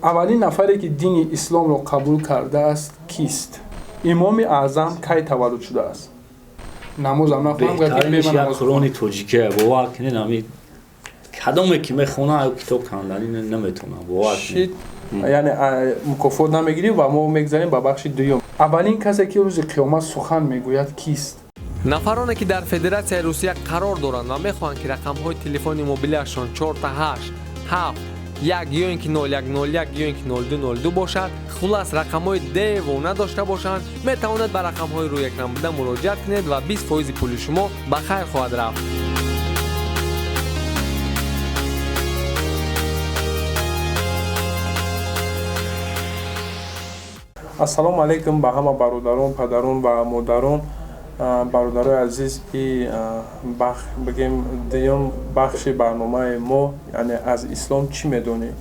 Аввалин нафаре, ки дини исломро қабул кардааст, кист? Имоми Аъзам кай таваллуд шудааст? Намозам нахонам. Беҳтаринаш як Қуръони тоҷикия, бовар кунед, ами кадоме ки мехона, китоб кандани наметавонам, бовар кунед. Яъне мукофот намегирӣ ва мо мегзарем ба бахши дуюм. Аввалин касе, ки рӯзи қиёмат сухан мегӯяд, кист? Нафароне, ки дар Федератсияи Русия қарор доранд ва мехоҳанд, ки рақамҳои телефони мобилиашон 4 8 7 1 ё ин ки 0101 ё ин ки 0202 бошад, хулас, рақамҳои девона дошта бошанд, метавонед ба рақамҳои рӯи экран буда муроҷиат кунед ва 20 фоизи пули шумо ба хайр хоҳад рафт. Ассалому алайкум ба ҳама бародарон, падарон ва модарон. Бародарои азиз, и бигем, дуюм бахши барномаи мо, яъне «Аз ислом чӣ медонӣ?».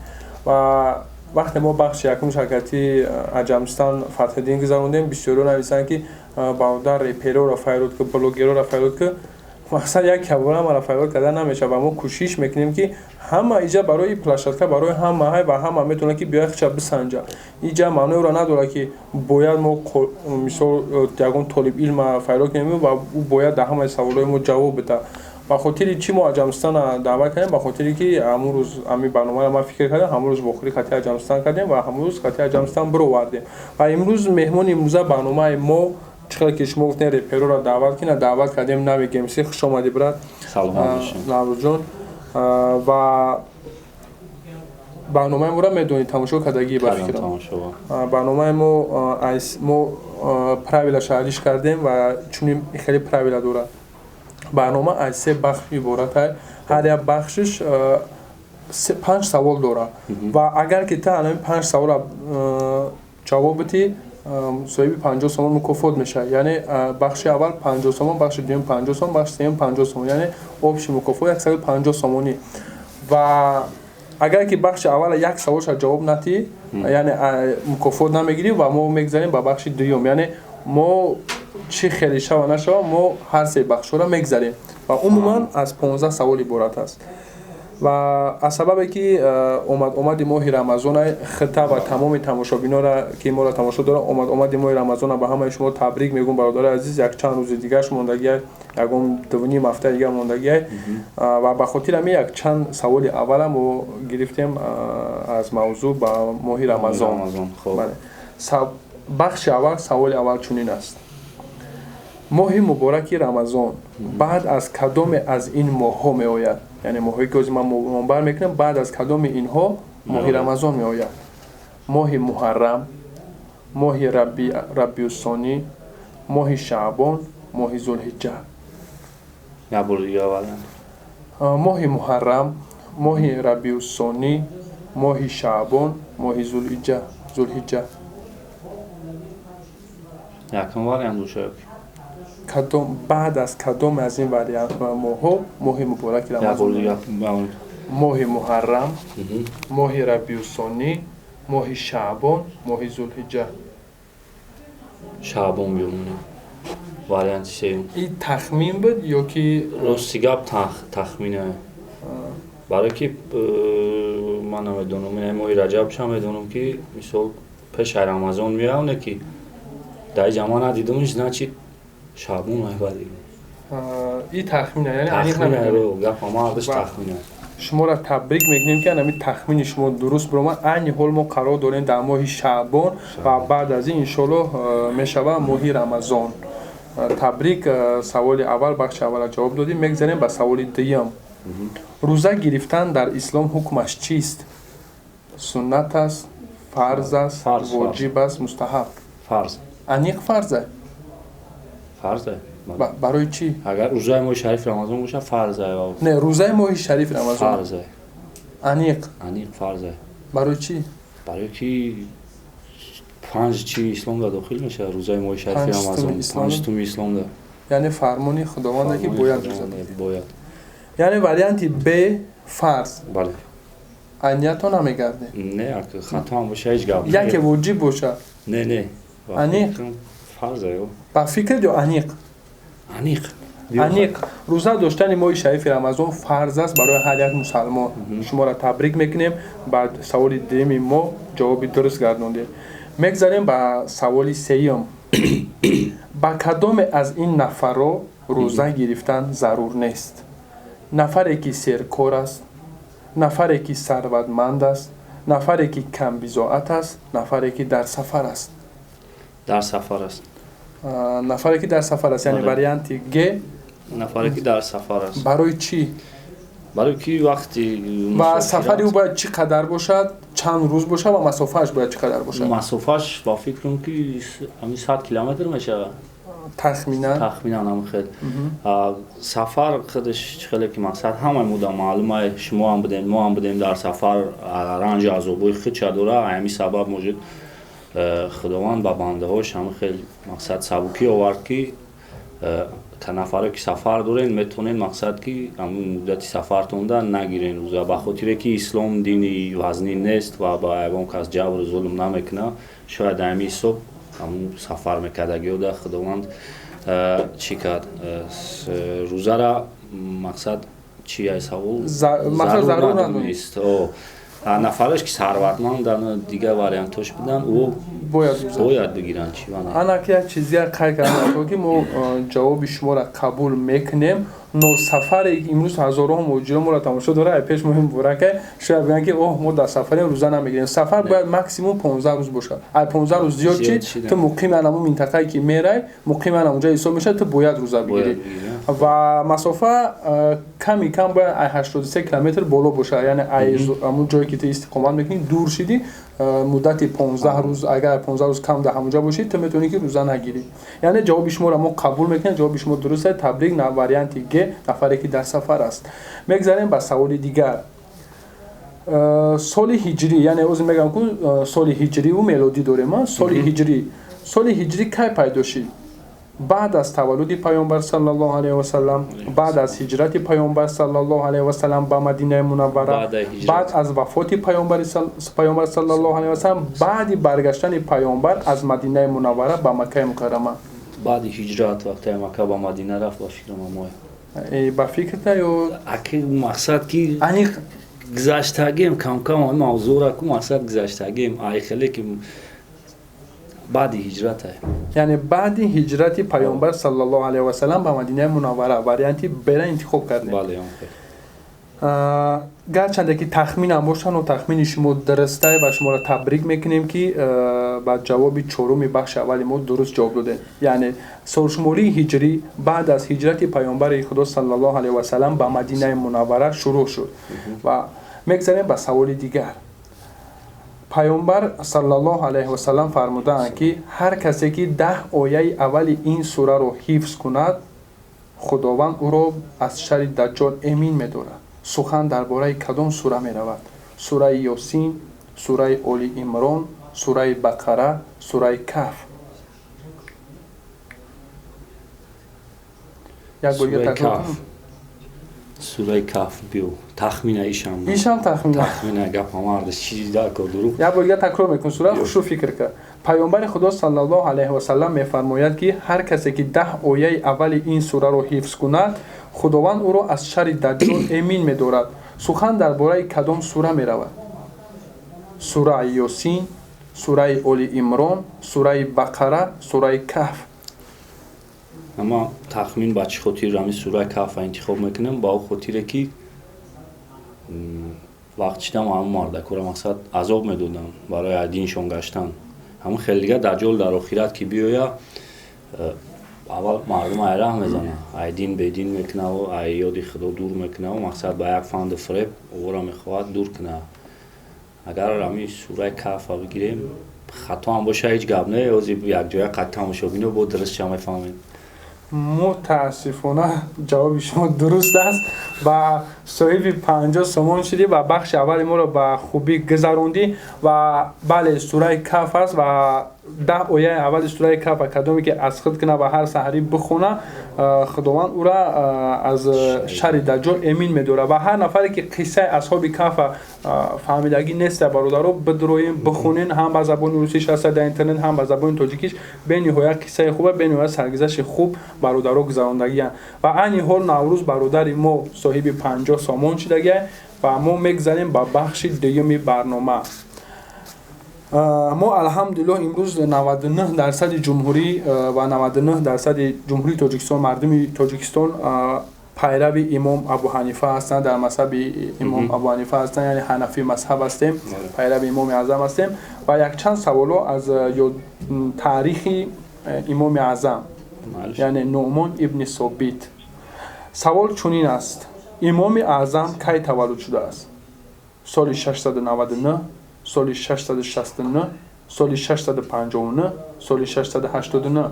Ва вақте мо бахши якум шаркати Аҷамстан Фатҳиддин гузарондем, бисёриҳо нависанд, ки бародар, репероро файрод ку, блогерора файрод ку. Мақсад, як кабора маро файрод карда намешавад ва мо кӯшиш мекунем, ки ҳама иҷа барои площадка барои ҳама ҳай ва ҳама метавонад, ки биёяд, хича бисанҷа. Иҷа маъноеро надорад, ки бояд мо, мисол, ягон толибилма файрод кунем ва ӯ бояд дар ҳамаи саволҳои мо ҷавоб бида. Ба хотири чӣ мо Аҷамстана даъват кардем? Ба хотире ки ҳамун рӯз ҳамин барномаро ман фикр кардем, ҳамун рӯз вохӯрӣ хати Аҷамстан кардем ва ҳамун рӯз хати Аҷамстан бировардем. Ва имрӯз меҳмони имрӯза барномаи мо, чӣ хеле ки шумо гуфтем, репероро даъват кина, даъват кардем Нави Гемси. Хуш омадӣ, брат. Наврӯзҷон. Ва барномаи моро медонӣ, тамошо кардагӣ, ба фикрам. Барномаи мо мо правилаша алиш кардем ва чунин хеле правила дорад. Барнома аз се бахш иборат ай, ҳар як бахшиш панҷ савол дорад ва агар ки ту ҳамин панҷ савола ҷавоб бидиҳӣ, соҳиби 50 сомон мукофот мешавад. Яъне бахши аввал 50 сомон, бахши дуюм 50 сомон, бахши сеюм 50 сомон, яъне общий мукофот 150 сомонӣ. Ва агар ки бахши аввала як саволша ҷавоб надиҳӣ, яъне мукофот намегирӣ ва мо мегзарем ба бахши дуюм. Яъне мо чӣ хеле шава нашава, мо ҳар се бахшҳоро мегзарем ва умуман аз 15 савол иборат аст. Ва аз сабабе ки омад омади моҳи Рамазона, хита ва тамоми тамошобинора, ки моро тамошо доранд, омад омади моҳи Рамазона ба ҳамаи шумо табрик мегӯм. Бародари азиз, якчанд рӯзи дигарш мондагиай, ягон дувним ҳафтаи дигар мондагиай. Ва ба хотири ҳамин якчанд саволи аввала мо гирифтем аз мавзӯъ ба моҳи Рамазон. Бахши аввал, саволи аввал чунин аст: моҳи мубораки Рамазон баъд аз кадоме аз ин моҳҳо меояд? Яъне моҳҳое ки ҳозир ман номбар мекунам, баъд аз кадоми инҳо моҳи Рамазон меояд? Моҳи муҳаррам, моҳи рабиусонӣ, моҳи шаъбон, моҳи зулҳиҷҷа. Моҳи муҳаррам, моҳи рабиусонӣ, моҳи шаъбон, моҳи зулҳиҷҷа. Якум вариант бошад. Кадом, баъд аз кадоме аз ин вариант моҳҳо моҳи мубораки Рамазон? Моҳи муҳаррам, моҳи рабиусонӣ, моҳи шаъбон, моҳи зулҳиҷҷа. Шаъбон биёмонем, варианти сеюм. И тахмин буд ё ки? Рости гап, тахмина, барое ки ман намедонам, моҳи раҷабша медонам, ки мисол пешаи Рамазон меояд, ки дар ҷама надидумш, значит, шаъбон айбади. И тахмина, яъне аниқ гапа мардаш тахмина. Шуморо табрик мекунем, ки анами тахмини шумо дуруст биромад. Айни ҳол мо қарор дорем дар моҳи шаъбон ва баъд аз ин, иншоаллоҳ, мешавад моҳи Рамазон. Табрик, саволи аввал, бахши аввала ҷавоб додем. Мегзарем ба саволи дуюм. Рӯза гирифтан дар ислом ҳукмаш чист? Суннат аст, фарз аст, воҷиб аст, мустаҳаб? Фарз. Аниқ фарза? Фарзе. Барои чӣ? Агар рӯзаи моҳи шарифи Рамазон бошад, фарзе. Не, рӯзаи моҳи шарифи Рамазон. Фарзе. Аниқ? Аниқ фарзе. Барои чӣ? Барои ки панҷ чи исломда дохил мешавад рӯзаи моҳи шарифи Рамазон, панҷ туми исломда. Яъне фармони Худованда, ки бояд рӯза. Бояд. Яъне варианти б фарз. Бале. Аниято намегардем? Не, хатоам боша, ҳеҷ гап. Яке воҷиб бошад? Не, не. Аниқ? Фарзе. Ба фикр ё аниқ? Аниқ. Аниқ, рӯза доштани моҳи шарифи Рамазон фарз аст барои ҳар як мусалмон. Шуморо табрик мекунем, ба саволи дуюми мо ҷавоби дуруст гардондед. Мегзарем ба саволи сеюм. Ба кадоме аз ин нафарро рӯза гирифтан зарур нест? Нафаре ки серкор аст, нафаре ки сарватманд аст, нафаре ки камбизоат аст, нафаре ки дар сафар аст. Дар сафар аст. Нафаре ки дар сафар аст, яъне варианти Г. Нафаре ки дар сафар аст. Барои чӣ? Барои ки вақти ва сафари ӯ бояд чӣ қадар бошад, чанд рӯз бошад ва масофааш бояд чӣ қадар бошад? Масофааш ба фикрам ки ҳамин 100 километр мешавад. Тахминан? Тахминан ҳам хел. Сафар худаш чӣ хеле ки мақсад ҳамаи муда маълума, шумо ҳам будем, мо ҳам будем дар сафар, ранҷу азобҳои худша дора. Ҳамин сабаб муҷид Худованд ба бандаҳош ҳамин хел мақсад сабукӣ овард ки нафаре ки сафар дорен метавонед мақсад ки ҳамун муддати сафартонда нагирен рӯза, ба хотире ки ислом дини вазнин нест ва ба ягон кас ҷабру зулм намекунад. Шояд ҳамин ҳисоб ҳамун сафар мекардагиёда Худованд чӣ кард рӯзара мақсад чи ай савол зарур надонист. Нафараш ки сарватманд дигар вариантош будан, ӯ бояд бигиранд. Чи ана ки як чизия қайд кардам ки мо ҷавоби шуморо қабул мекунем, но сафаре имрӯз ҳазорҳо муҳоҷирон моро тамошо дорад, ай пеш муҳим буракай шояд бигӯянд ки оҳ, мо дар сафарем, рӯза намегирем. Сафар бояд максимум 15 рӯз бошад. Ай 15 рӯз зиёд чи ту муқими анамун минтақае ки мерай, муқими анамунҷа ҳисоб мешавад, ту бояд рӯза бигирӣ. Ва масофа ками кам бояд ай 83 километр боло бошад, яъне ай ҳамун ҷое ки ту истиқомат мекунӣ дур шидӣ, муддати 15 рӯз, агар 15 рӯз кам дар ҳамунҷа бошӣ, ту метавонӣ ки рӯза нагирӣ. Яъне ҷавоби шуморо мо қабул мекунем, ҷавоби шумо дуруст аст. Табрик, на варианти Г, нафаре ки дар сафар аст. Мегзарем ба саволи дигар. Соли ҳиҷрӣ, яъне оз мегам ку соли ҳиҷриву мелодӣ дорем. Соли ҳиҷрӣ, соли ҳиҷрӣ кай пайдо шид? Баъд аз таваллуди Паёмбар саллаллоҳу алайҳи васаллам, баъд аз ҳиҷрати Паёмбар саллаллоҳу алайҳи васаллам ба Мадинаи Мунаввара, баъд аз вафоти Паёмбар саллаллоҳу алайҳи васаллам, баъди баргаштани Паёмбар аз Мадинаи Мунаввара ба Маккаи Мукаррама. Баъди ҳиҷрат вақте Макка ба Мадина рафт, ба фикрам мо. Ба фикрта ё аки мақсад ки аниқ гузаштагием кам-кам ҳамин мавзӯъро ку мақсад гузаштагием, ай хеле ки баъди ҳиҷрат, яъне баъди ҳиҷрати Паёмбар саллаллоҳу алайҳи васаллам ба Мадинаи Мунаввара варианти Б-ра интихоб кардем. Бале, гарчанде ки тахминам бошад, но тахмини шумо дурустай ва шуморо табрик мекунем ки ба ҷавоби чоруми бахши аввали мо дуруст ҷавоб додем. Яъне солшумории ҳиҷрӣ баъд аз ҳиҷрати Паёмбари Худо саллаллоҳу алайҳи васаллам ба Мадинаи Мунаввара шурӯъ шуд. Ва мегзарем ба саволи дигар. Паёмбар саллаллоҳу алайҳи васаллам фармудаанд ки ҳар касе ки 10 ояи аввали ин сураро ҳифз кунад, Худованд ӯро аз шарри Даҷҷол эмин медорад. Сухан дар бораи кадом сура меравад? Сураи Ёсин, сураи Оли Имрон, сураи Бақара, сураи Каҳф. Як бор дигар такрор кунам. Сураи Каҳф биё. Тахмина ишам. Ишам тахмина. Тахмина гап ҳамард чизи дако дурӯғ. Як бор дигар такрор мекунам. Сура хушу фикр кар. Паёмбари Худо саллаллоҳу алайҳи васаллам мефармояд ки ҳар касе ки 10 ояи аввали ин сураро ҳифз кунад, Худованд ӯро аз шарри Даҷҷол эмин медорад. Сухан дар бораи кадом сура меравад? Сураи Ёсин, сураи Оли Имрон, сураи Бақара, сураи Каҳф. Ама тахмин ба чӣ хотир ҳамин сураи Каҳфа интихоб мекунам? Ба он хотире ки вақт чидам ҳамон мардакора мақсад азоб медодам барои диншон гаштан. Ҳамон хеле дигар Даҷҷол дар охират ки биёя, аввал мардум ай раҳ мезана, ай дин бедин мекунаву ай ёди Худо дур мекунаву мақсад ба як фанду фиреб ӯро мехоҳад дур кунад. Агар ҳамин сураи Каҳфа бигирем, хато ҳам боша ҳеҷ гап не, ози якҷоя қад тамошобино бо дурустша мефаҳмем. Мутаассифона ҷавоби шумо дуруст аст ва соҳиби 50 сомон шудӣ ва бахши аввали моро ба хубӣ гузарондӣ. Ва бале, сураи Каҳф аст ва 10 ояи аввали сураи Каҳф кадоме ки аз худ кунад ва ҳар саҳарӣ бихона, Худованд ӯра аз шарри Даҷҷол эмин медорад. Ва ҳар нафаре ки қиссаи асҳоби Каҳфа фаҳмидагӣ нест, бародаро, бидроем, бихонен, ҳам ба забони русиш ҳаста дар интернет, ҳам ба забони тоҷикиш. Бениҳоят қиссаи хуба, бениҳоят саргузашти хуб бародаро гузарондагиянд. Ва айни ҳол Наврӯз бародари мо соҳиби 50 сомон шидагия ва мо мегзарем ба бахши дуюми барнома. Мо алҳамдулиллоҳ имрӯз 99% ҷумҳурӣ ва 99% ҷумҳурии Тоҷикистон, мардуми Тоҷикистон пайрави имом Абу Ҳанифа ҳастанд, дар мазҳаби имом Абу Ҳанифа ҳастанд, яъне ҳанафӣ мазҳаб ҳастем, пайрави имоми аъзам ҳастем. Ва якчанд саволҳо аз таърихи имоми аъзам, яъне Нуъмон ибни Собит. Савол чунин аст: имоми аъзам кай таваллуд шудааст? Соли 699, соли 669, соли 659, соли 689?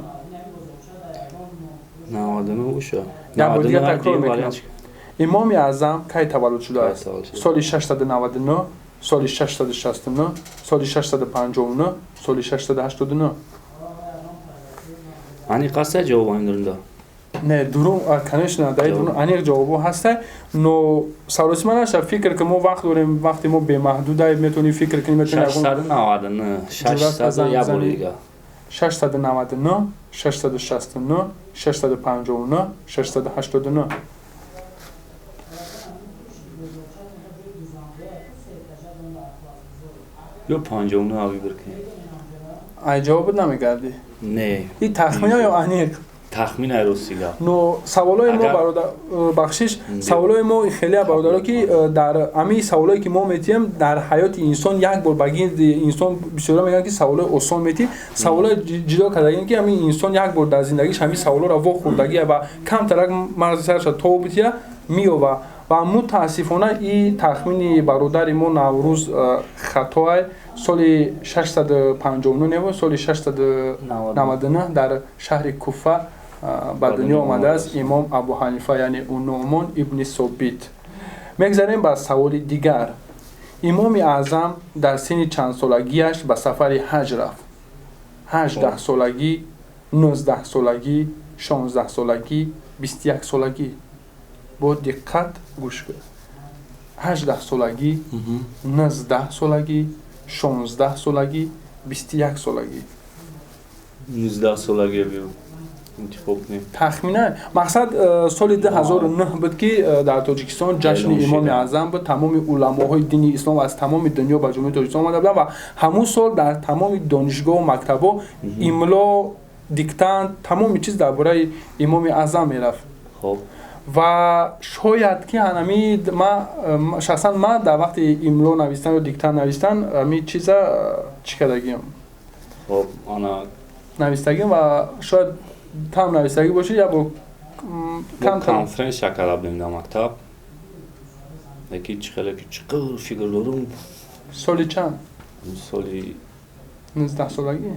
Як бор дигар такрор мекунам: имоми аъзам кай таваллуд шудааст? Соли 699, соли 669, соли 659, соли 689. Аниқ ҳаста ҷавоб андурда? Не, дурум, конечно, дар дурум аниқ ҷавобо ҳаста, но саросима наша, фикр ки мо вақт дорем, вақти мо бемаҳдуда, метавонӣ фикр кунӣ, метавонӣ. 699, 600, як бори дига. 699, 669, 659, 689. Ё 59 ави биркунем. Ай ҷавобот намегардӣ? Не. И тахмина ё аниқ? Тахмин рости гап. Но саволои мо, бародар, бахшиш, саволои мо хеле, бародаро, ки дар ҳамин саволое ки мо метиҳем, дар ҳаёти инсон як бор ба гирди инсон. Бисёра мегӯянд, ки саволои осон метиҳ. Саволои ҷудо кардагим, ки ҳамин инсон як бор дар зиндагиш ҳамин саволоро вохӯрдагия ва камтарак мағзи сарша тоб бития меёва. Ва мутаассифона и тахмини бародари мо Наврӯз хатоай. Соли 659 нево, соли 699 дар шаҳри Куфа ба дунё омадааст имом Абу Ҳанифа, яъне Нуъмон ибни Собит. Мегзарем ба саволи дигар: имоми аъзам дар синни чандсолагиаш ба сафари ҳаҷ рафт? 18-солагӣ, 19-солагӣ, 16-солагӣ, 21-солагӣ. Бо диққат гӯш кун: 18-солагӣ, 19-солагӣ, 16-солагӣ, 21-солагӣ. 19-солагӣ интихоб кунем. Тахминан мақсад соли 2009 буд, ки дар Тоҷикистон ҷашни имоми аъзам буд. Тамоми уламоҳои дини ислом аз тамоми дунё ба ҷумҳурии Тоҷикистон омада буданд ва ҳамун сол дар тамоми донишгоҳу мактабҳо имло, диктант, тамоми чиз дар бораи имоми аъзам мерафт. Ва шояд ки ҳанами ма шахсан ма дар вақти имло навистан ё диктант навистан ҳамин чиза чӣ кардагиам, навистагим ва шояд там навистагӣ бошӣ я бо. Конференсия карда будем дар мактаб, яки чӣ хеле ки чӣ қадр фикр дорум. Соли чанд? Соли 19-солагӣ?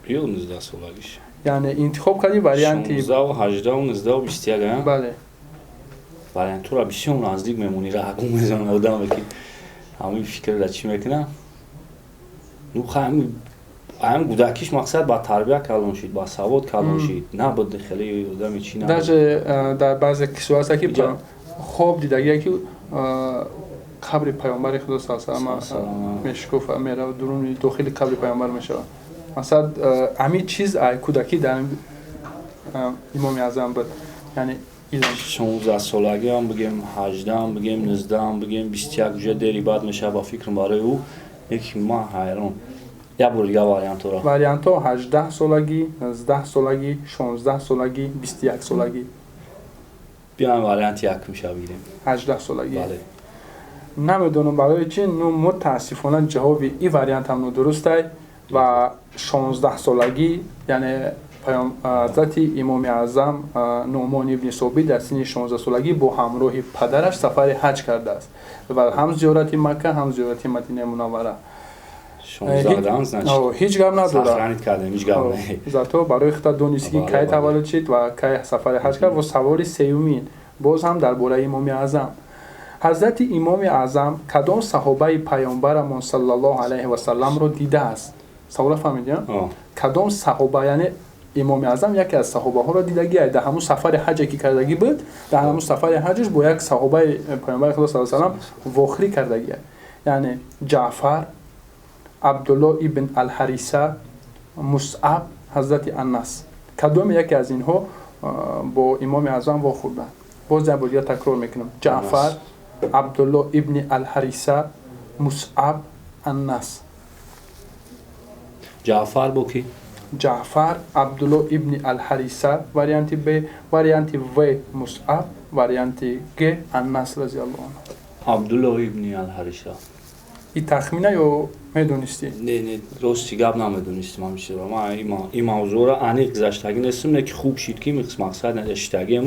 Ё 19-солагиш. Яъне интихоб кардӣ варианти 16, 18, 19, 21. Бале. Вариантура бисёр наздик мемонӣ, раҳгум мезанад одаме, ки ҳамин фикрра чӣ мекунам. Ну ҳамин кӯдакиш мақсад ба тарбия калон шид, ба савод калон шид, набуд хеле одами чӣ. Даже дар баъзе қиссо ҳаста, ки хоб дидагия, ки қабри паёмбари худо салам мешкуфа, мерава дуруни дохили қабри паёмбар мешавад. Масалан, ҳамин чиз кӯдакӣ дар имоми аъзам буд, яъне илм. 16-солагиам бигем, 18-ам бигем, 19-ам бигем, 21 уже дери баъд мешавад ба фикрам барои ӯ. Яки ман ҳайрон, як бор дига вариантҳоро. Вариантҳо: 18-солагӣ, 19-солагӣ, 16-солагӣ, 21-солагӣ. Биёем, варианти якумша бигирем. 18-солагӣ? Намедонам барои чи, ну мутаассифона ҷавоби ин вариантам нодурустай ва 16-солагӣ, яъне ҳазрати имоми аъзам Нуъмон ибни Собит дар синни 16-солагӣ бо ҳамроҳи падараш сафари ҳаҷ кардааст ва ҳам зиёрати Макка, ҳам зиёрати Мадинаи Мунаввара. Ҳеҷ гап надорад, зато барои худа донист, ки кай таваллуд шид ва кай сафари ҳаҷ кард. Ва саволи сеюмин боз ҳам дар бораи имоми аъзам: Ҳазрати Имоми Аъзам кадом саҳобаи паёмбарамон саллаллоҳу алайҳи васалламро дидааст? Савола фаҳмидӣ? Кадом саҳоба, яъне Имоми Аъзам яке аз саҳобаҳоро дидагӣ, дар ҳамун сафари ҳаҷе ки кардагӣ буд, дар ҳамун сафари ҳаҷаш бо як саҳобаи паёмбари Худо саллаллоҳу алайҳи васаллам вохӯрӣ кардагӣ. Яъне Ҷаъфар, Абдулло ибн Алҳариса, Мусъаб, ҳазрати Аннас. Кадоме яке аз инҳо бо Имоми Аъзам вохӯрданд? Боз як бор дигар такрор мекунам: Ҷаъфар, Абдулло ибни Алҳариса, Мусъаб, Аннас. Ҷаъфар бо ки? Ҷаъфар, Абдулло ибни Алҳариса, варианти Б, варианти В Мусъаб, варианти Г Аннас разиаллоҳу анҳу. Абдулло ибни Алҳариса. И тахмина ё медонистӣ? Не, не, рости гап, намедонистам ҳамин чизро. Ман ин мавзӯъро аниқ гузаштагӣ нестам, не ки хуб шид, ки мақсад шиштагиам,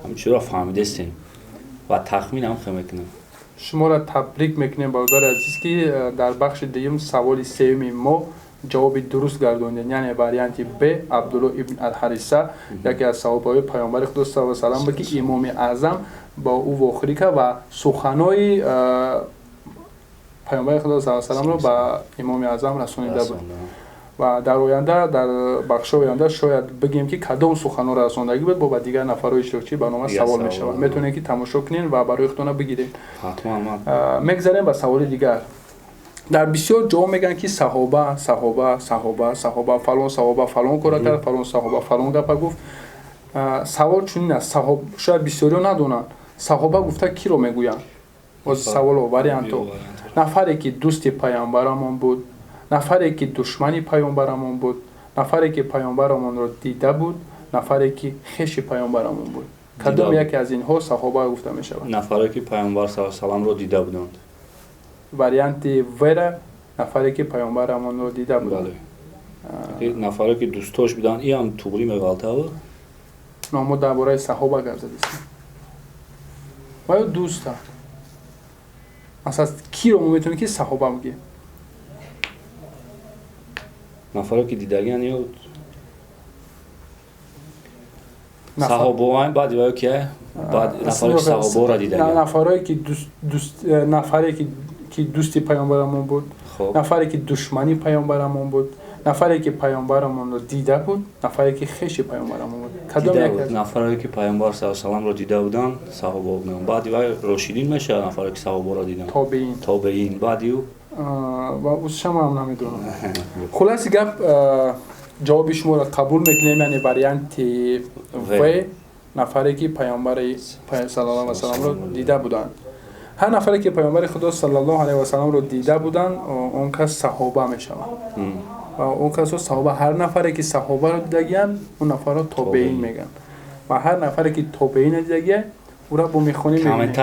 ҳамин чизро фаҳмидестем ва тахминам хе мекунам. Шуморо табрик мекунем, бародари азиз, ки дар бахши дуюм, саволи сеюми мо ҷавоби дуруст гардондем, яъне варианти Б, Абдулло ибн Алҳариса, яке аз саҳобаҳои паёмбари Худо саллаллоҳу алайҳи васаллам буд, ки Имоми Аъзам бо ӯ вохӯрӣ кард ва суханои паёмбари Худо саллаллоҳу алайҳи васалламро ба Имоми Аъзам расонида буд. Ва дар оянда, дар бахшҳои оянда шояд бигем, ки кадом суханҳоро расондагӣ буд. Бо ба дигар нафарҳои иштирокчии барнома савол мешавад, метавонед, ки тамошо кунед ва барои худтона бигиред. Мегзарем ба саволи дигар. Дар бисёр ҷоҳо мегӯянд, ки саҳоба, саҳоба, саҳоба, саҳоба, фалон саҳоба фалон кора кард, фалон саҳоба фалон гапа гуфт. Савол чунин аст: шояд бисёриҳо надонанд, саҳоба гуфта киро мегӯянд. Боз саволо, варианто: нафаре ки дӯсти паёмбарамон буд, нафаре ки душмани паёмбарамон буд, нафаре ки паёмбарамонро дида буд, нафаре ки хеши паёмбарамон буд. Кадом яке аз инҳо саҳоба гуфта мешавад? Нафаре ки паёмбар саламро дида буданд. Варианти Вера, нафаре ки паёмбарамонро дида буд. Нафаре ки дӯстош буданд, иам туғрӣ меғалтава. Но мо дар бораи саҳоба гап задистем ва ё дӯста. Масалан, киро мо метавонем ки саҳоба бигӯем? Нафаре ки дидагиан ё саҳобоан, баъди ва ки баъд нафаре ки саҳоборо дидагиан. Нафарое ки нафаре ки дӯсти паёмбарамон буд, нафаре ки душмани паёмбарамон буд, нафаре ки паёмбарамонро дида буд, нафаре ки хеши паёмбарамон буд. Кадом яке? Нафаре ки паёмбар саламро дида буданд, саҳобо буданд. Баъди вай рошидин мешавад, нафаре ки саҳоборо диданд. Тобеин. Тобеин, баъди ӯ. Ва ӯшамам намедонам. Хулоси гап, ҷавоби шуморо қабул мекунем, яъне варианти В, нафаре ки паёмбари саллаллоҳу васалламро дида буданд. Ҳар нафаре ки паёмбари Худо саллаллоҳу алайҳи васалламро дида буданд, он кас саҳоба мешавад ва он касро саҳоба, ҳар нафаре ки саҳобаро дидагиянд, он нафарро тобеин мегӯянд ва ҳар нафаре ки тобеина дидагия, ӯра бо мехонем.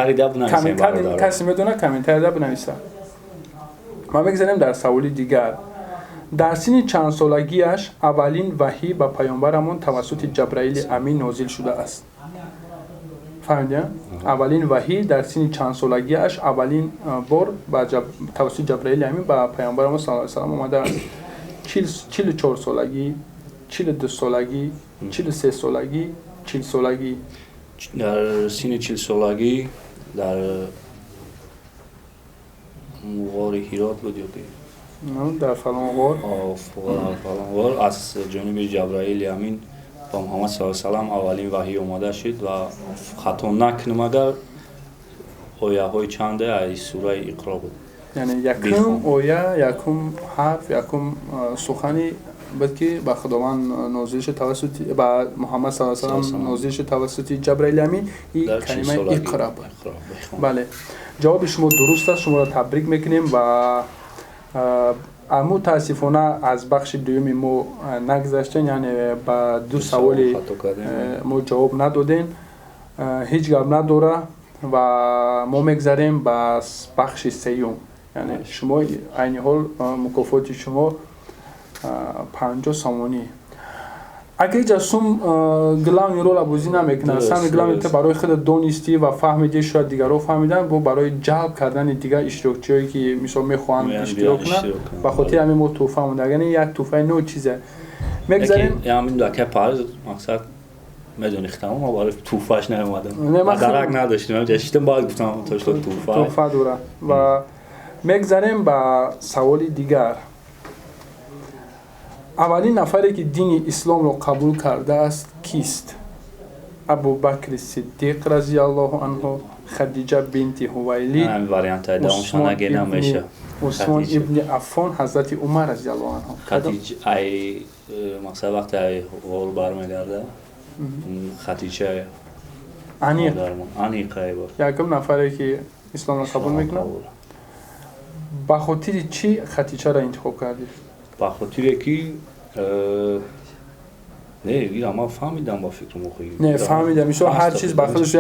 Касе медонад, комментарийда бинависа. Ма мегзарем дар саволи дигар. Дар синни чандсолагиаш аввалин ваҳӣ ба паёмбарамон тавассути Ҷабраили Амин нозил шудааст? Фаҳмидия? Аввалин ваҳӣ дар синни чандсолагиаш аввалин бор тавассути Ҷабраили Амин ба паёмбарамон саллаллоҳу алайҳи васаллам омадааст? 44 солагӣ, 42 солагӣ, 43 солагӣ, 40 солагӣ. Дар синни 40 солагӣ дар ғори Ҳирот буд ё ки? Дар фалон ғор. Фалон ғор аз ҷониби Ҷабраили Амин ба Муҳаммад саллаллоҳу салам аввалин ваҳӣ омада шуд ва хато накунам агар, ояҳои чанде аз сураи Иқро буд. Яъне якум оя, якум ҳарф, якум сухани буд, ки ба Худованд нозил шуд, тавассути ба Муҳаммад саллаллоҳу салам нозил шуд тавассути Ҷабраили Амин, и калимаи Иқра буд. Бале, ҷавоби шумо дуруст аст, шуморо табрик мекунем. Ва мутаассифона аз бахши дуюми мо нагузаштем, яъне ба ду саволи мо ҷавоб надодем. Ҳеҷ гап надора ва мо мегзарем ба бахши сеюм. Яъне шумо айни ҳол мукофоти шумо 50 сомонӣ. Агар иҷа сум главный рола бозӣ намекунад, самый главный ту барои худат донистӣ ва фаҳмидӣ, шояд дигарро фаҳмидан, бо барои ҷалб кардани дигар иштирокчиҳое, ки мисол мехоҳанд иштирок кунанд, ба хотири ҳамин мо тӯҳфа монда, яъне як тӯҳфаи ночизе. Мегзарем. Мақсад. Медони хитам, ма барои тӯҳфааш наомадам. Дарак надоштем, ҷашитам баъд гуфтам то что тӯҳфа. Тӯҳфа дора. Ва мегзарем ба саволи дигар. Аввалин нафаре ки дини исломро қабул кардааст кист? Абубакри Сиддиқ разияллоҳу анҳу, Хадиҷа бинти Ҳувайлид, Усмон ибни Аффон, ҳазрати Умар разияллоҳу анҳу. Хадиҷа ай мақсад вақте ай ғор бармегарда Хадиҷа аниқ аниқ ай бор. Якум нафаре ки исломро қабул мекунад. Ба хотири чӣ Хадиҷаро интихоб кардӣ? Ба хотире ки не, ира ман фаҳмидам ба фикрам охи. Не, фаҳмидам. Мисол ҳар чиз ба худаш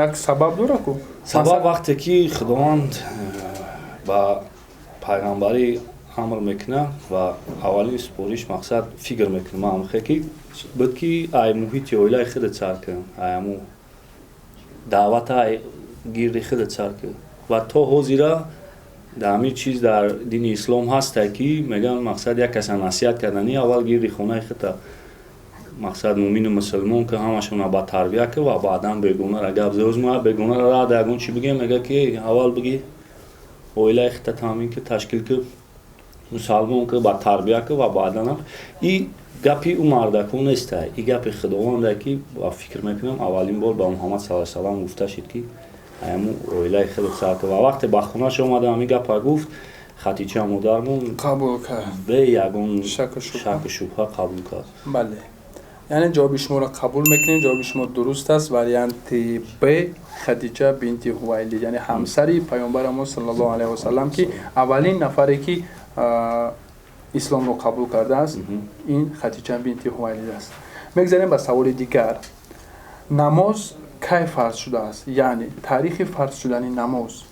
як сабаб дорад ку? Сабаб вақте ки Худованд ба пайғамбарӣ амр мекунад ва аввалин супориш мақсад фикр мекунам ман ҳамхе ки буд ки ай муҳити оилаи худат сар кун, ай ҳаму даъвата ай гирди худат сар кун. Ва то ҳозира дар ҳамин чиз дар дини ислом ҳасте ки мегӯянд мақсад як каса насиҳат кардани аввал гирди хонаи худта мақсад мӯмину мусулмон ки ҳамашона ба тарбия ки ва баъдан бегонара гап зад. Мо бегонара рад ягон чӣ бигем, мега ки аввал биги оилаи худта таъмин ки, ташкил ки, мусалмон ки, ба тарбия ки ва баъдан и гапи ӯ мардако неста, и гапи Худованда ки ба фикр мекунам аввалин бор ба Муҳаммад саллаллоҳу алайҳи васаллам гуфта шид ки ҳамун оилаи худат сар ки. Ва вақте ба хонаш омада ҳамин гапа гуфт, Хадиҷа модармон қабул кард, бе ягон шаку шубҳа қабул кард. Бале, яъне ҷавоби шуморо қабул мекунем, ҷавоби шумо дуруст аст. Варианти Б Хадиҷа бинти Ҳувайлид, яъне ҳамсари пайғамбарамон саллаллоҳу алайҳи васаллам ки аввалин нафаре ки исломро қабул кардааст ин Хадиҷа бинти Ҳувайлид аст. Мегзарем ба саволи дигар. Намоз кай фарз шудааст? Яъне таърихи фарз шудани намоз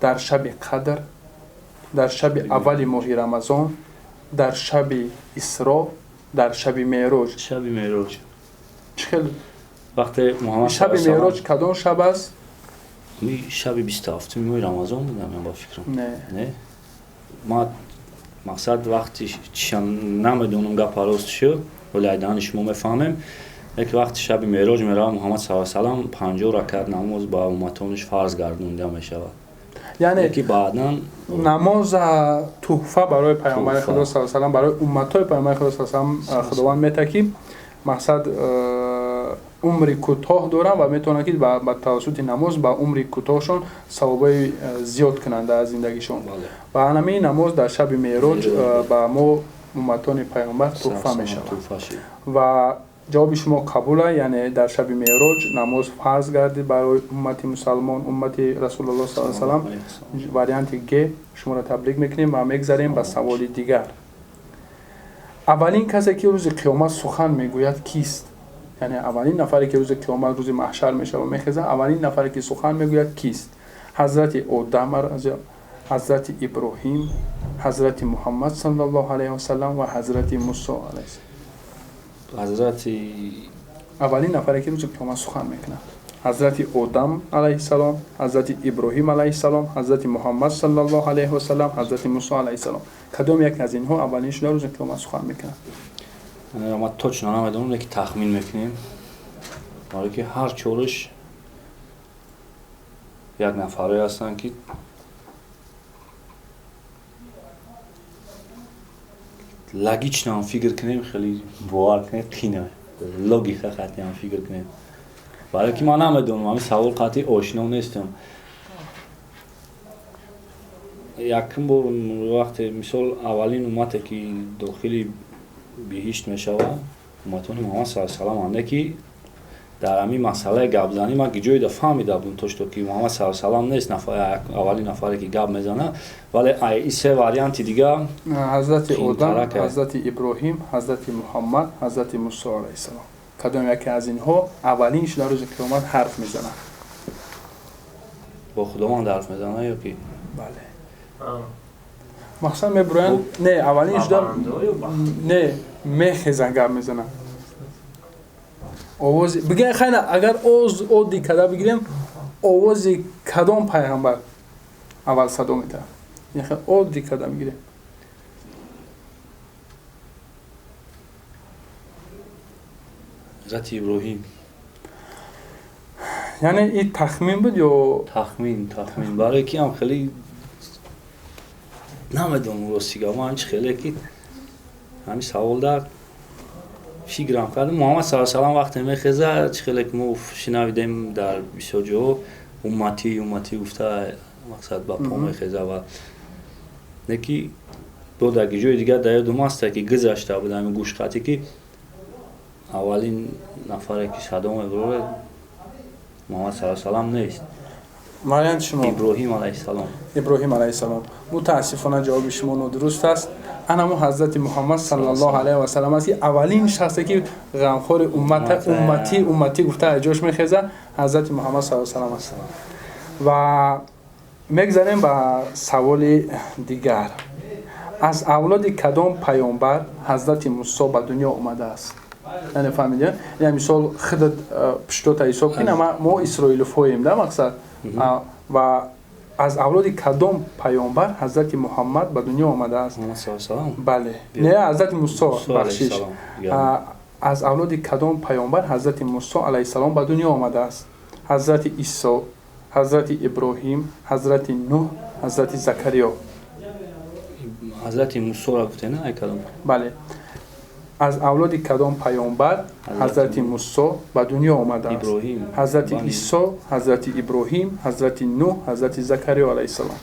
дар шаби Қадр, дар шаби аввали моҳи Рамазон, дар шаби Исро, дар шаби Меъроҷ. Шаби Меъроҷ. Чӣ хел? Вақте Муҳаммад шаби Меъроҷ кадом шаб аст? Шаби 27-уми моҳи Рамазон будам, ман ба фикрам. Не. Не? Ма мақсад вақти чиша намедонам гапа рост шуд, вале айдаани шумо мефаҳмем. Як вақти шаби Меъроҷ меравад Муҳаммад саллаллоҳу алайҳи васаллам 50 ракат намоз ба умматонаш фарз гардонда мешавад. Яъне ки баъдан намоз туҳфа барои пайғамбари Худо саллаллоҳу алайҳи васаллам, барои умматҳои пайғамбари Худо саллаллоҳу алайҳи васаллам Худованд метавад ки мақсад умри кӯтоҳ доранд ва метавонанд ки ба тавассути намоз ба умри кӯтоҳшон савобҳои зиёд кунанд дар зиндагишон. Ва ҳамин намоз дар шаби Меъроҷ ба мо умматони пайғамбар туҳфа мешавад. Ва ҷавоби шумо қабул аст, яъне дар шаби Меъроҷ намоз фарз гардид барои уммати мусалмон, уммати Расулуллоҳ саллаллоҳу алайҳи васаллам. Варианти Г шуморо таблик мекунем ва мегзарем ба саволи дигар. Аввалин касе ки рӯзи қиёмат сухан мегӯяд кист? Яъне аввалин нафаре ки рӯзи қиёмат, рӯзи маҳшар мешавад мехезад, аввалин нафаре ки сухан мегӯяд кист? Ҳазрати Одам, ҳазрати Иброҳим, ҳазрати Муҳаммад саллаллоҳу алайҳи васаллам ва ҳазрати Мусо алайҳиссалом. Ҳазрати аввалин нафаре ки рӯзи қиёмат сухан мекунад ҳазрати Одам алайҳиссалом, ҳазрати Иброҳим алайҳиссалом, ҳазрати Муҳаммад саллаллоҳу алайҳи васаллам, ҳазрати Мусо алайҳиссалом. Кадом як аз инҳо аввалин шуда рӯзи қиёмат сухан мекунад? Ман точно намедонам, лекин тахмин мекунем, барои ки ҳар чораш як нафарое ҳастанд ки логично ҳам фикр кунем, хеле бовар кунем қина логика қатъи ҳам фикр кунем, барои ки ман намедонам, ҳамин савол қатъи ошно нестам. Якум бор вақте мисол аввалин уммате ки дохили биҳишт мешавад умматони Муҳаммад саллаллоҳу алайҳи васаллам анда ки дар ҳамин масъалаи гапзанӣ ман ҷойда фаҳмида будам то что ки Муҳаммад саллаллоҳу алайҳи васаллам нест аввалин нафаре ки гап мезанад, вале ин се варианти дига ҳазрати Одам, ҳазрати Иброҳим, ҳазрати Муҳаммад, ҳазрати Мусо алайҳиссалом. Кадом яке аз инҳо аввалин шуда рӯзи қиёмат ҳарф мезанад? Бо Худованд ҳарф мезанад ё ки? Бале. Мақсад мебуроянд, не, аввалин шуда не, мехезанд гап мезананд. Овози бигӯянд хайна, агар оддӣ карда бигирем, овози кадом пайғамбар аввал садо метаҳад? Яъне оддӣ карда бигирем. Ҳазрати Иброҳим. Яъне ин тахмин буд ё? Тахмин, барое ки ам хеле намедонам, рости гап, ман чи хеле ки ҳамин савол дар фикрам кардам. Муҳаммад саллаллоҳу алайҳи васаллам вақте мехеза, чӣ хеле ки мо шинавидем дар бисёр ҷоҳо, умматӣ, умматӣ гуфта, мақсад, ба по мехеза. Ва не ки бо дар ҷои дигар дар ёдум аста, ки гузашта буд ҳамин гӯшқатӣ, ки аввалин нафаре ки садо мебарорад, Муҳаммад саллаллоҳу алайҳи васаллам нест. Вариант шумо? Иброҳим алайҳиссалом. Иброҳим алайҳиссалом. Мутаассифона, ҷавоби шумо нодуруст аст. Анамо ҳазрати Муҳаммад саллаллоҳу алайҳи васаллам аст, ки аввалин шахсе ки ғамхори уммат, умматӣ, умматӣ гуфта аз ҷош мехеза, ҳазрати Муҳаммад саллаллоҳу саллам аст. Ва мегзарем ба саволи дигар. Аз авлоди кадом паёмбар ҳазрати Мусо ба дунё омадааст? Яъне фаҳмидем, яъне мисол худат пуштота ҳисоб кин, мо исроиловҳоем да, мақсад. Ва аз авлоди кадом паёмбар ҳазрати Муҳаммад ба дунё омадааст? Бале, не, ҳазрати Мусо, бахшиш. Аз авлоди кадом паёмбар ҳазрати Мусо алайҳиссалом ба дунё омадааст? Ҳазрати Исо, ҳазрати Иброҳим, ҳазрати Нуҳ, ҳазрати Закариё. Ҳазрати Мусоро гуфте, на кадом? Бале, аз авлоди кадом паёмбар ҳазрати Мусо ба дунё омадааст? Ҳазрати Исо, ҳазрати Иброҳим, ҳазрати Нуҳ, ҳазрати Закариё алайҳиссалом.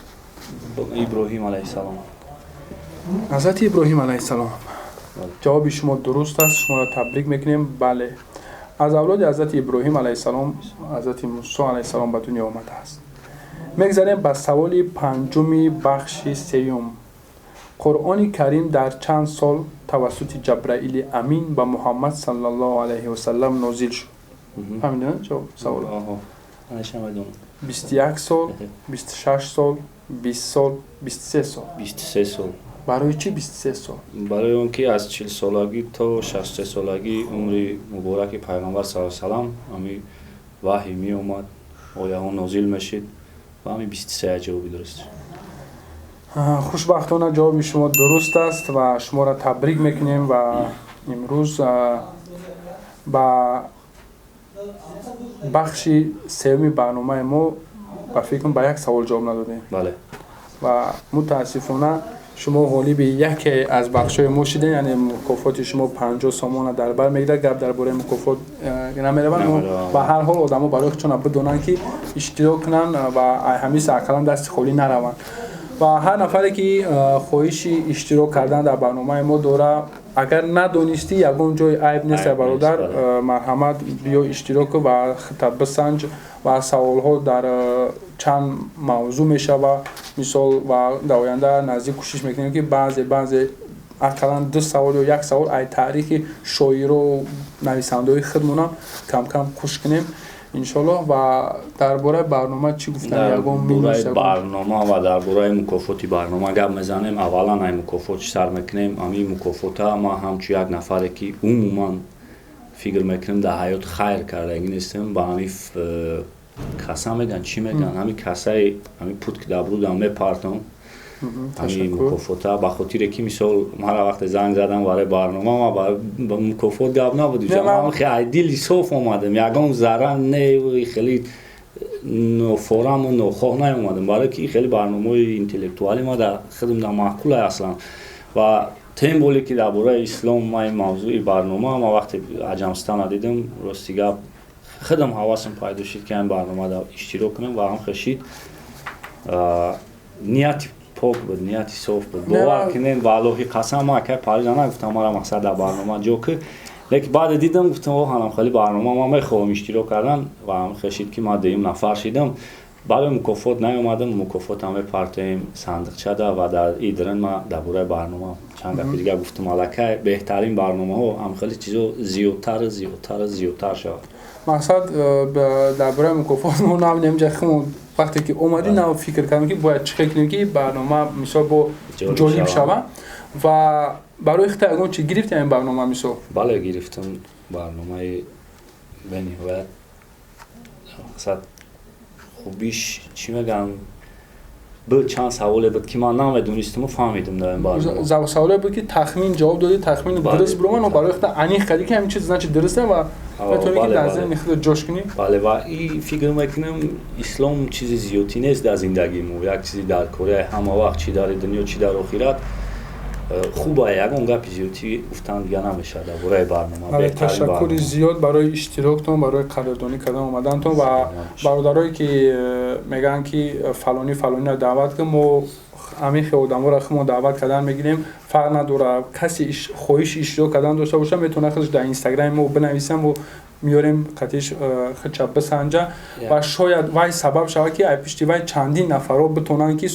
Иброҳим алайҳиссалом. Ҳазрати Иброҳим алайҳиссалом. Ҷавоби шумо дуруст аст, шуморо табрик мекунем. Бале, аз авлоди ҳазрати Иброҳим алайҳиссалом ҳазрати Мусо алайҳиссалом ба дунё омадааст. Мегзарем ба саволи панҷуми бахши сеюм. Қуръони Карим дар чанд сол тавассути Ҷабраили Амин ба Муҳаммад саллаллоҳу алайҳи васаллам нозил шуд? Фаҳмидем савол? 21 сол, 26 сол, 20 сол, 23 сол. 23 сол. Барои чӣ 23 сол? Барои он ки аз 40-солагӣ то 63-солагӣ умри мубораки пайғамбар саллаллоҳу салам ҳами ваҳй меомад, ояҳо нозил мешид ва ҳами 23 ҷавоби дуруст. Хушбахтона, ҷавоби шумо дуруст аст ва шуморо табрик мекунем. Ва имрӯз ба бахши сеюми барномаи мо, ба фикрам, ба як савол ҷавоб надодем. Бале. Ва мутаассифона, шумо ғолиби яке аз бахшҳои мо шудем, яъне мукофоти шумо 50 сомона дар бар мегирад. Гап дар бораи мукофот намеравад. Ба ҳар ҳол, одамо барои худшона бидонанд, ки иштирок кунанд ва ҳамиса ақаллан дасти холӣ нараванд. Ва ҳар нафаре ки хоҳиши иштирок кардан дар барномаи мо дора, агар надонистӣ, ягон ҷои айб нест, бародар, марҳамат, биё, иштирок кун ва худта бисанҷ. Ва саволҳо дар чанд мавзӯъ мешава, мисол. Ва дар оянда наздик кӯшиш мекунем, ки баъзе ақаллан ду савол ё як савол ай таърихи шоиру нависандаҳои худмонам камкам кӯш кунем, иншоллоҳ. Ва дар бораи барнома чӣ гуфтан? Ягон минус? Барнома ва дар бораи мукофоти барнома гап мезанем. Аввалан ай мукофот чӣ сар мекунем. Ҳамин мукофота ман ҳамчун як нафаре ки умуман фикр мекунем, дар ҳаёт хайр кардагӣ нестем, ба ҳамин каса меган, чӣ меган, ҳамин касаи ҳамин пут ки дар брудам мепартам ҳамин мукофота, ба хотире ки мисол мара вақте занг задам барои барнома, ма ба мукофот гап набуд, ай дили соф омадам, ягон зарра не, хеле нофораму нохоҳ наомадам, барое ки хеле барномаҳои интеллектуалӣ ма дар худам дар маъқулай аслан. Ва тем более ки дар бораи ислом ма ин мавзӯи барнома, ма вақте Аҷамстана дидам, рости гап, худам ҳавасам пайдо шуд, ки ҳамин барномада иштирок кунам. Ва ҳам хешид, нияти пок буд, нияти соф буд, бовар кунем, валлоҳи қасам, ма акай Парижа нагуфтам, мара мақсад дар барнома ҷо ки, лекин баъде дидам, гуфтам: о, ҳанам хеле барнома ман мехоҳам иштирок кардан. Ва ҳам хешид, ки ман дуюм нафар шидам. Барои мукофот наомадам, мукофотам мепартоем сандиқчада. Ва дар идрин ма дар бораи барнома чанд гапи дигар гуфтам. Аллакай беҳтарин барномаҳо, ҳам хеле чизо зиёдтару зиёдтару зиёдтар шавад. Мақсад, дар бораи мукофот мо набинем ҷа химо. Вақте ки омадӣ, нав фикр кардем, ки бояд чӣ хел кунем, ки барнома мисол бо ҷолиб шава. Ва барои хита ягон чи гирифтем ин барнома, мисол? Бале, гирифтам. Барномаи бениҳоят, мақсад, хубиш, чӣ мегӯям. Буд чанд саволе буд, ки ман намедонистаму фаҳмидам дар ин барнома. Саволе буд, ки тахмин ҷавоб додӣ, тахмин дуруст буромад, но барои худа аниқ кардӣ, ки ҳамин чиз, значит, дуруст ва метавонӣ, ки дар зеҳни худат ҷош кунӣ. Бале, ва и фикр мекунам, ислом чизи зиёдтӣ нест дар зиндагии мо, як чизи дар кори ҳама вақт, чӣ дар дунё, чӣ дар охират, хуба. Ягон гапи зиёдтӣ гуфтан дига намешавад дар бораи барнома. Ташаккури зиёд барои иштироктон, барои қадрдонӣ кардан омадантон. Ва бародарое, ки мегӯянд, ки фалонӣ фалониро даъват кун, мо ҳамин хел одаморо худмон даъват кардан мегирем, фарқ надорад. Касе хоҳиши иштирок кардан дошта боша, метавонад худаш дар Инстаграми мо бинависам, мо меорем, қатиш худша бисанҷа ва шояд вай сабаб шавад, ки ай пишти вай чандин нафарро битонанд, ки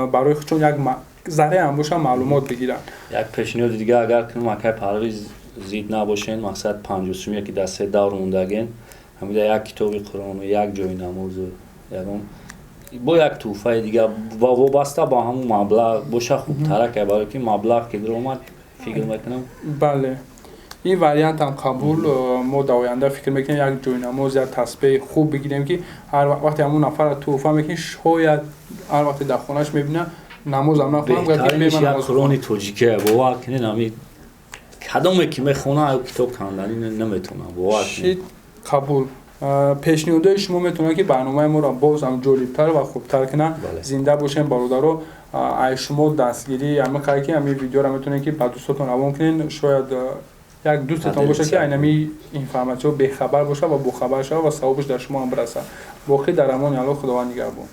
барои худшон як зарре ҳам боша маълумот бигиранд. Як пешниҳоди дига агар кунам, акай Парвиз, зид набошен, мақсад 50 сумия, ки дар се давр мондаген, ҳамида як китоби Қуръону як ҷои намозу ягон бо як тӯҳфаи дига ва вобаста ба ҳамун маблағ боша, хубтарак, барое ки маблағ ки даромад, фикр мекунам. Бале, ин вариантам қабул. Мо дар оянда фикр мекунем, як ҷойнамоз, як тасбеҳи хуб бигирем, ки ҳар вақте ҳамун нафарро тӯҳфа мекунем, шояд ҳар вақте дар хонааш мебина, намозам нахонам. Қуръони тоҷикия, бовар кунед, ами кадоме ки мехона, китоб канданӣ наметонам, бовар. Шид, қабул. Пешниҳодҳои шумо метавонад, ки барномаи моро боз ҳам ҷолибтар ва хубтар кунад. Зинда бошем, бародаро. Ай шумо дастгирӣ ҳама қадр, ки ҳамин видеоро метавонед, ки ба дӯстотон равон кунед. Шояд як дӯстетон бошад, ки айнами информатсиё бехабар бошад ва бохабар шавад ва савобаш дар шумо ҳам бирасад. Боқӣ дар амони Аллоҳ, Худованд нигаҳбон.